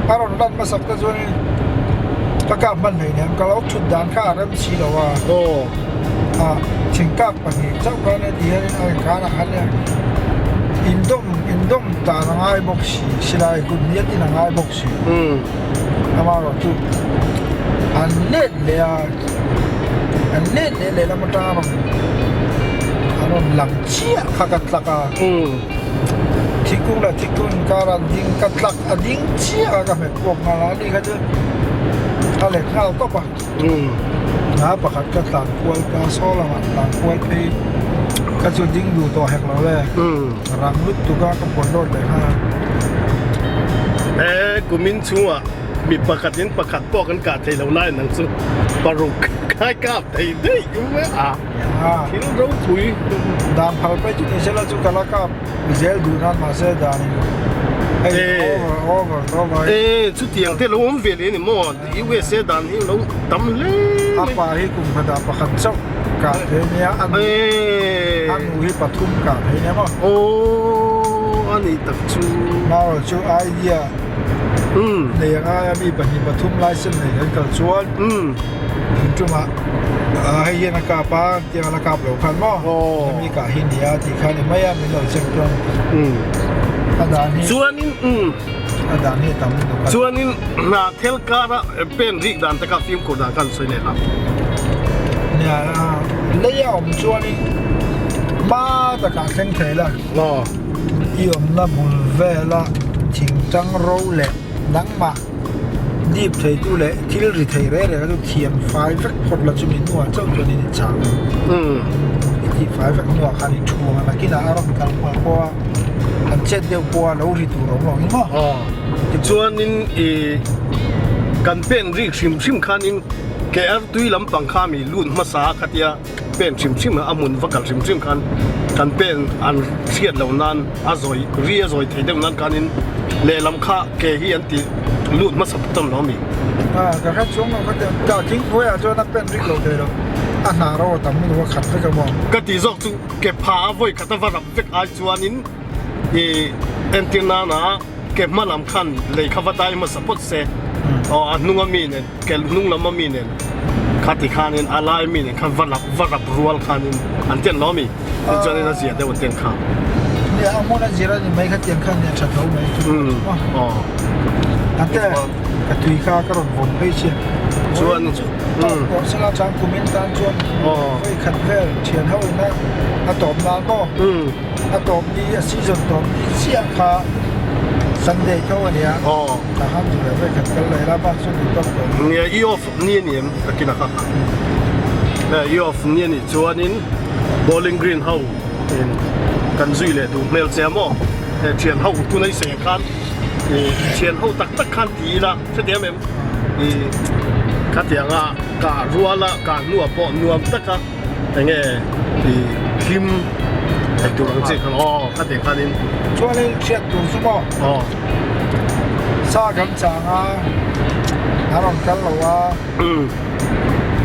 A rawn lan hmasak te chuanin ka kap hman hleinem ka lo thut dan kha a rem si lo a. Ah thingkak pahnih chauh khan heti hianin a inkhanah khan nia indawm indawm dan a ngai bawk si silai kut hniatin a ngai bawk si. Amaherawhchu an let leh a an let leh lehlam atanga rawn a rawn lang chiah kha ka tlak a. Thingkung leh thingkung inkar a ding ka tlak a ding chiah a ka hmet puak nghal a ani kha chu a let nghal tawp a a pakhat ka tlan kual ta saw lamah tlan kual phei ka chu ding duh tawh hek lo le rang lut tuk a ka pawt lawt leh nghal a. He kumin chhungah mi pakhatin pakhat pawh kan kah thei lo lai nang chu paruk khai kap thei daih a. Thil ropui dan phal paih chu ni sela chu ka la kap zel duh nan mahse dan in hei over over over e chutiang te lo awm ve leh ni maw USA dan hi lo tam hle a pa hi kum khatah pakhat chauh kah thei nia a nu a nu hi pathum kah thei nia maw aw a ni tak chu marawh chu idea nei a ngai a mi pahnih pathum license nei kan kal chuan Tumah hei hian a kap a tiang a la kap lo khan maw hemi kah hi nia tih kha ni mai a min lo check chuan a dan hi chuanin a dan hi a tam lutuk a chuanin hna thel kara pen rik dan te kha fimkhur dan kha an sawi leh la nia lei a awm chuanin hma takah thleng thei la i awmna bul vela thingtang ro leh nangmah Dip theitu leh thil ri thei reng reng a chu thiam fai vek phawt la chumi hnuah chauh chuan in inchang ang. I tih fai vek hnuah khan in thu ang a, nakinah a rawn kal kual pawh a, an chet deuh pawh a lo ri tur a awm lo ang maw? Aw, tichuanin i kan pen rik hrim hrim khanin ke artui lampang kha mi lut hmasa a khatia pen hrim hrim a, a hmun va kal hrim hrim khan kan pen an hriat loh nan a zawi ri a zawi thei deuh nan khanin lehlam kha ke hi an ti lut hmasa phawt ang lo ami? A ka hre chuang lo ka ti ang ta thing hnuaiah chuan a pen rik lo thei lo a hnah ro a tam lutuk a khat vek a maw? Ka tih zawk chu ke pha a vawi khat a va rap vek ai chuanin ih entir nana ke hma lam khan lei kha va dai hmasa phawt se aw a hnung ami nen ke hnung lam ami nen kha ti khanin a lai mi nen khan va lap va rap rual khanin an tian lo ami tichuanin a zia deuh an tian kha nia a hmun a zir a ni mai kha tiang khan nia tha tho mai chu aw ate ka tui kha ka rawn vawm phei che chuan pawh sela chang kumin tan chuan vawi khat vel thian ho ina a tawp nan maw A tawp ni, a season tawp ni chiah kha Sunday tho a nia. Ka ham duh leh vekhat kal leh la bak chu duh tawk tawh. Nia i off ni a ni em takin a kha kha. I off ni a nih chuanin Bowling Green ho in kan zui leh duh hmel che a maw. Thian ho tuna i sawi ang khan thian ho tak tak khan ti ila hrethiam em i khatianga kah ruala kah hnuah pawh nuam taka Enge i hlim thei tur ang chi khan aw kha tih khanin. Chuanin hriat tur chu maw? Aw. Sa kan chang a, a rawn kal lo a,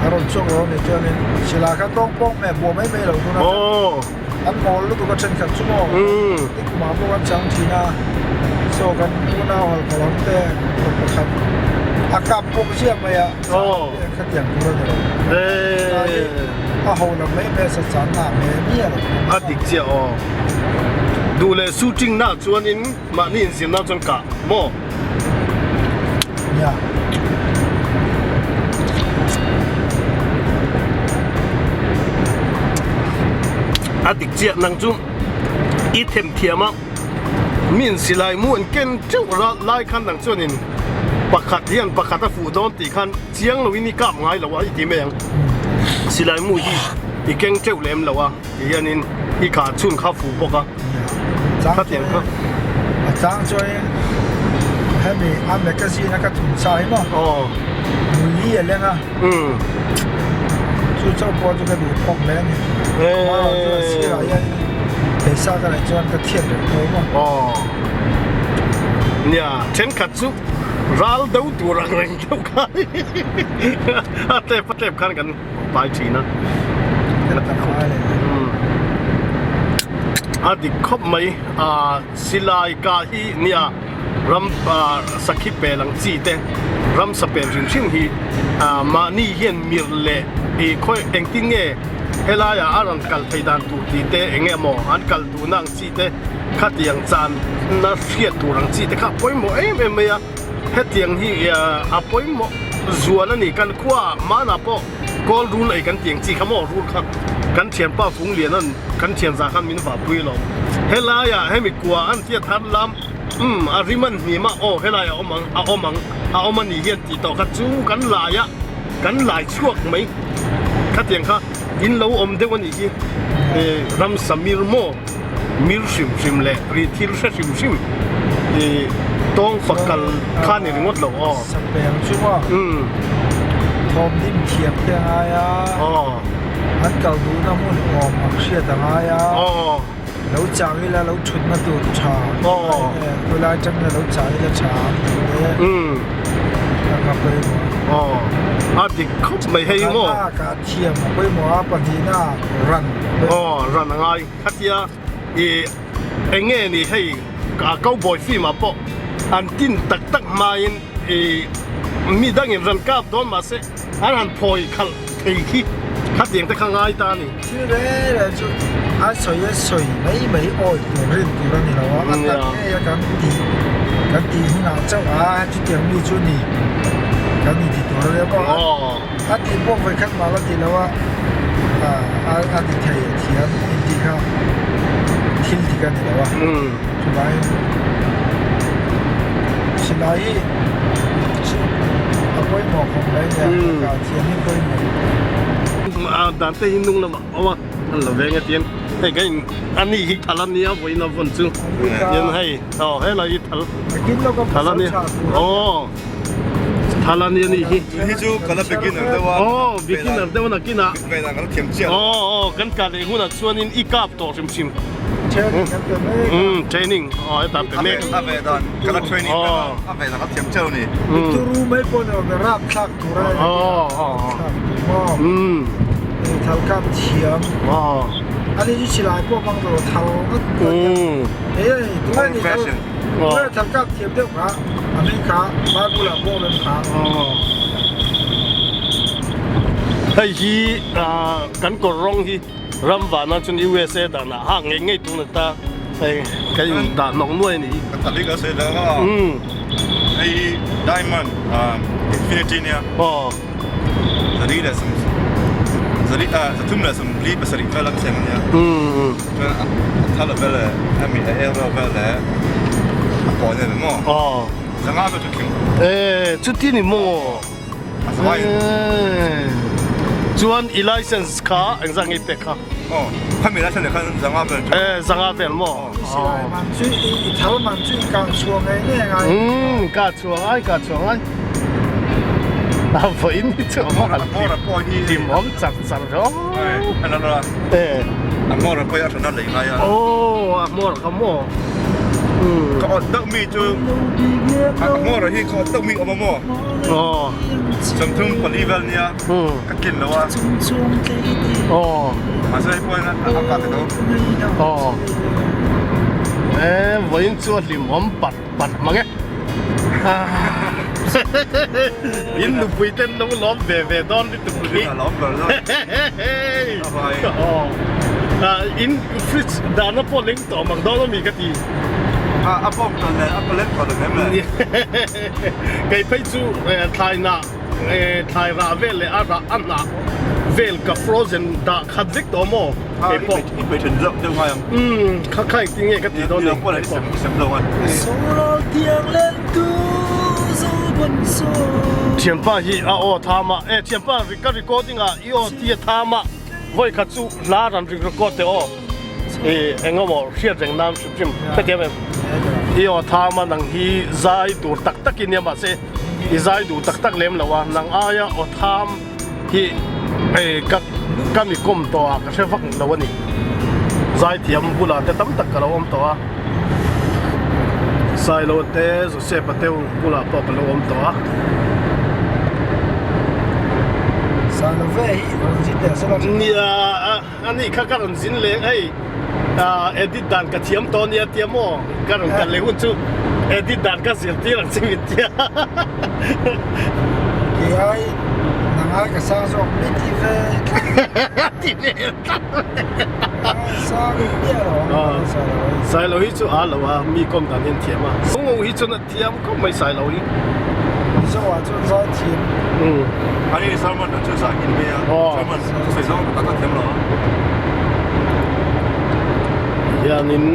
a rawn chhuak lo a nih chuanin silai kha tawng pawng hmeh buah mai mai lo tuna an mawl lutuk a thenkhat chu maw? Ni kumah pawh kan chang thin a, saw kan unau halkha lam te pakhat a kap bawk ziah mai a. Khatiang tur a ni lo. A ho lam mai mai a sa chan na me mi a lo. A dik chiah aw. Duh leh shooting na chuanin mahni inzir na chuan kah maw? Nia. A dik chiah nang chu i themthiam a. Min silai mu an ken teuh lai khan dang chuanin pakhat hian pakhat a fuh dawn tih khan chiang loin i kap ngai lo a i ti mai ang. Silai mu hi i keng teuh lem lo a ti hianin i kah chhun kha fuh bawk a. Khatiang kha. A chang chuanin hemi a magazine a ka thun sa hi maw? Aw. Mui a leng a. Chu chauh pawh chu ka duh phawk hle a ni. Hmaiah chuan a sirah hian phaisa ka neih chuan ka thiat reng tho maw. Aw. Nia, thenkhat chu ral do tur ang reng deuh kha a tlep a tlep khan kan pai thin a. Ka ta fai leh. A dik khawp mai. Silai kah hi nia. Ram sakhi pel ang chi te, ramsa pel hrim hrim hi mahni hian mir leh i khawi engtin nge helaiah a rawn kal thei dan tur tih te eng nge maw an kal duhna ang chi te khatiang channa hriat tur ang chi te kha a pawimawh em em mai a, hetiang hi a pawimawh zual a ni. Kan khuaah hmanah pawh kawl rul ei kan tih ang chi kha maw rul kha kan thianpa Fungliana'n kan thianzah khan min vahpui alawm. Helaiah hemi kua an tia thar lam. Umm a rim an hnim a, aw helai a awm ang, a awm ang, a awm a nih hian tih tawh kha chu kan lai a, kan lai chhuak mai khatiang kha in lo awm deuh a nih hi eh ramsa mir maw mir hrim hrim leh ri thil hre hrim hrim eh tawng fak kal kha ni ringawt lo aw. Sapel chu maw thawm hnim thiam te a ngai a, an kal duhna hmun awm ang hriat a ngai a. Lo chang ila lo thutna tur tha khawilai atangin lo chang ila tha ang tih te a ka pawimawh aw a dik khawp mai hei maw pakhatna ka thiam a pawimawh a pahnihna ran aw ran a ngai khatia i eng nge ni hei a cowboy film ah pawh an tin tak tak hmain i mi dangin ran kap dawn mahse An han phawi khalh thei khi khatiang te kha ngai ta a ni. Thil reng reng chu a sawi a sawi mai mai awi tur rin tur a ni lo a, a tak ngei a kan tih kan tih hunah chauh a chutiang mi chu ni kan ni ti tur a nia maw a tih pawh vawikhat mah la ti lo a a ti thei a thiam intih kha thil dik a ni lo a chuvangin silai hi A pawimawh khawp mai nia, ka thiam hi pawimawh. A dan te hi hnung lamah a awm a, an la veng a tian hei ka in a ni hi thal a nia vawiin a vawn chu tian hei aw helai hi thal thal a nia aw thal a nia ni hi. Tun hi chu ka la beginner deuh a. Aw beginner deuh a nakinah. Velah ka la thiam chiah lo. Aw aw kan kah leh hunah chuanin i kap tawh hrim hrim. Training kan pe mek a. Umm training aw hetah pe mek. A ve dan ka la training mek a, a ve dan ka thiam chiah lo ni. Turu mai pawh ni lo rap thlak tur a ni. Thlak tur maw. Thal kap thiam. Ani chu silai pawh hmang lo thal ngawt ngawt a. Hei tunge ni thal tunge thal kap thiam deuh kha a hming kha Bible ah pawh a awm em kha. Hei hi kan kawr rawng hi ram vana chuan USA danah hak ngei ngei tun ata hei kan in dah nawk nuai a ni. Ka ta bik a sawi vel a hei hi diamond infinity nia zali leh sawm zali zathum leh sawmli pasarih vel a thleng a nia chuan a thal vel leh a mi a arrow vel leh a pawn vel maw zanga vel chu thleng. Chuti ni maw? Chuan i license kha engzah nge i pek kha? Aw, khami license leh khan zanga vel chu. Eh, zanga vel maw? I silai man chu i thal man chu i kah chhuah ngei ngei a ngai. Umm, kah chhuah ngai, kah chhuah ngai. A vawiin hi chu a va han hlimawm char char ve aw. Eh, a hmawr a pawh hi a hran a lei ngai a. Aw, a hmawr kha maw? Ka awt deuh mi chu a hmawr hi ka awt deuh mi awm a maw? Aw. Sawmthum pali vel nia ka tlin lo a. Aw. Mahse hei pawh hian a kah ta tho. Aw. Eh, vawiin chu a hlimawm pat pat mang e. In nupui ten lo lawm ve ve dawn lutuk hi. A lawm ber dawn. Aw. In fridge dahna pawh leng tawh mang dawn ami ka ti. A pawm tawh nen a leng tawh lo em le. Kei phei chu thlai nah thlai rah vel leh a rah a hnah vel ka frozen dah khat vek tawh maw kei pawh. I pe then deuh deuh ngai ang. Umm kha kha engtin nge ka tih dawn ni. Nilo pawh la i sem i sem lo ngai. Thianpa hi a aw tham a, e thianpa ka recording ah i aw ti a tham a, vawi khat chu hla ran rik record teh aw. I engemaw hriat reng nan hrim hrim hetiang em i aw tham a nang hi zai tur tak tak in nia mahse i zai duh tak tak lem lo a nang aia aw tham hi hei ka ka mi kawm tawh a ka hre vak lo a ni zai thiam bulah te tam tak ka lo awm tawh a Sailo te Joseph a te bulah pawh ka lo awm tawh a. Sailo ve hi rawn zin leh sela thin a. Nia a nih kha ka rawn zin leh hei edit dan ka thiam tawh ania tia maw ka rawn kal leh hun chu. Edit dan ka zirtir ang che min tia. Kei ai nang ai ka sang zawk mai ti ve tlat. Ti ve tlat. Sang miah lo ang Sailo hi. Sailo hi chu a lo a mi kawm dan hian thiam a. Ngo hi chuan a thiam khawp mai Sailo hi. Mizo ah chuan zai thiam. Ani sermon an chu zah kin mai a. Sermon sawi zawng tak tak thiam lo a. Hianin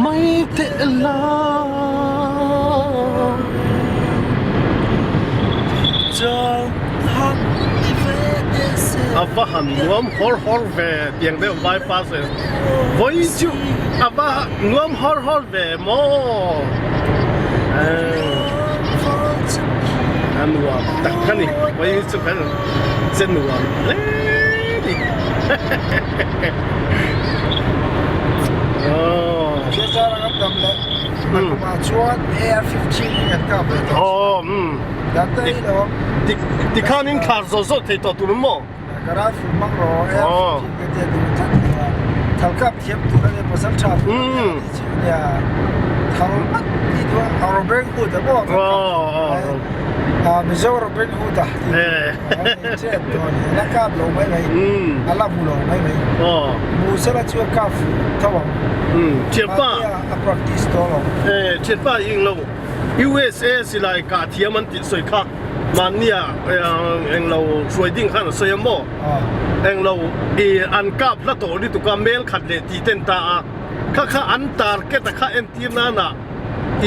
Mai teh la A va han nuam hawr hawr ve tiang deuh bypass e vawi chu a va nuam hawr hawr ve maw a nuam tak a ni vawi chu kan che nuam hle ni Tikhanin thlar zawh zawh thei tawh tur maw? Thianpa Thianpa i englo USA silai kah thiam an tih sawi kha mahnia englo hruai ding khan a sawi a maw englo i an kap hla tawh lutuk a mel khat leh tih ten ta a kha kha an target a kha entir nana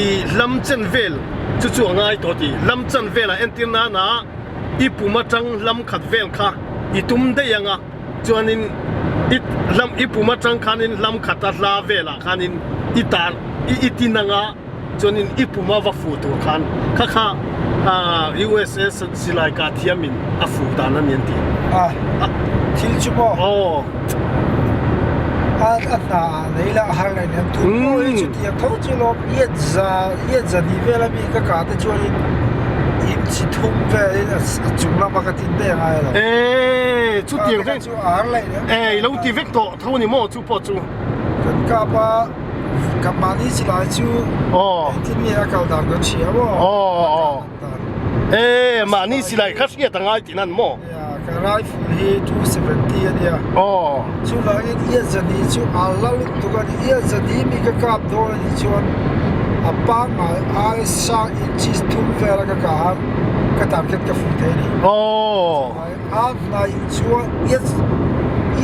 i hlam chen vel chu chu a ngai tawh tih hlam chan velah entir nana i pum atang hlam khat vel kha i tum daih ang a chuanin i hlam i pum atang khanin hlam khata hla velah khanin i tar i i tin anga chuanin i puma va fu tur khan kha kha USA silai kah thiamin a fu dan a ni an ti. A thil chu maw? Aw. A a hna ah nei la a har lai nen tun pawh hi chutiang tho chu lawm iat za iat za ni vel ami ka kah te chuanin in chi thum velin a chung lama ka tin daih angai lo. Eee chutiang te chu a har lai nen. Eee i lo ti vek tawh tho ni maw chu pawh chu. Kan kap a ka mahni silai chu engtin nge a kal dan ka hria maw? Aw. Eee mahni silai kha hriat a ngai tih nan maw? Nia ka rifle hi 270 a nia. Aw. Chuvangin Iazani chu a la lutuk a ni. Iazani mi ka kap dawn a nih chuan a pangngai ai sang inches thum vel a ka kah a ka target ka fuh thei a ni. Aw. Chuvangin a hnaih chuan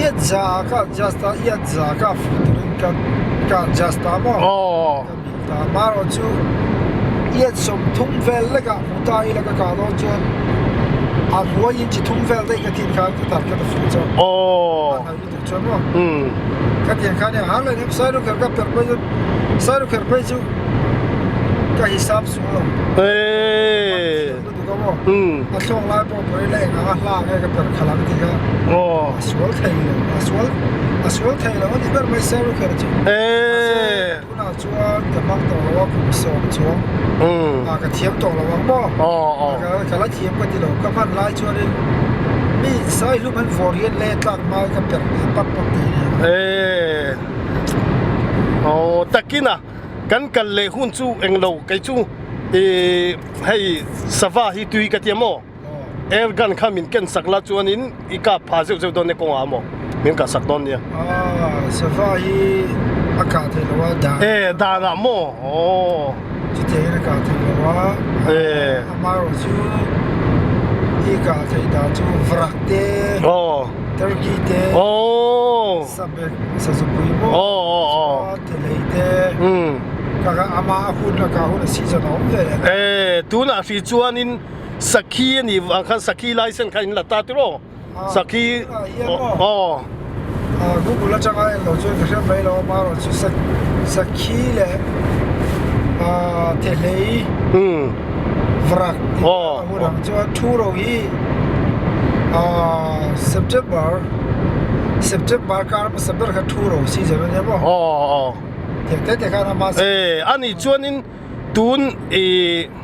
Iazza ka adjust a Iazza ka fuh turin ka ka adjust a maw? Aw. Ka mil ta. Amaherawhchu Iat 30 vel lekah hmu ta ila ka kah dawn chuan a hnuai inchi thum vel daih ka thin khan ka target a fuh chuan Aw. a hnaih lutuk chuan maw? Ka tiang khan hei har leh Sairukher ka perh phei chu Sairukher phei chu ka hisap suh lo. Eee. Lutuk a maw? A thlawk lai pawh pawh ila eng anga hla nge ka perh khalh ang tih kha a sual thei lo a sual a sual thei lo a ni ber mai Sairukher chu. Eee. Tunah chuan ka hmang tawh lo a kum sawm chuang ah ka thiam tawh lo ang maw? Ka la thiam ka ti lo, ka hman lai chuanin mi saihlum an vawr hian le tlak hma ka perh leh pap pap thei nia. Eee aw takin a kan kal leh hun chu englo kei chu ih hei sava hi tui ka tia maw? Air gun kha min ken sak la chuanin i kap pha zeuh zeuh dawn nia kawngah maw min kah sak dawn nia. Aaa sava hi a kah theih loh a dan. E danah maw aw. Chutiangin a kah theih loh a. E. Amaherawhchu i kah theih dan chu varak te. Aw. Turkey te. Aw. Sabek sazupui maw. Aw aw aw. Telei te. Ka kah ama a hun a kah hun a season a awm ve leh. E tunah hrih chuanin. Sakhi a nih vang khan sakhi license kha in la ta tiraw? Sakhi aw. Google atanga en lo chuan ka hriat mai lo a amaherawhchu sakhi leh thehlei varak tih a hun ang chuan thu ro hi September September kar hmasa ber kha thu ro season a nia maw? Aw. Tiang te te khan ama E a nih chuanin. Tun i.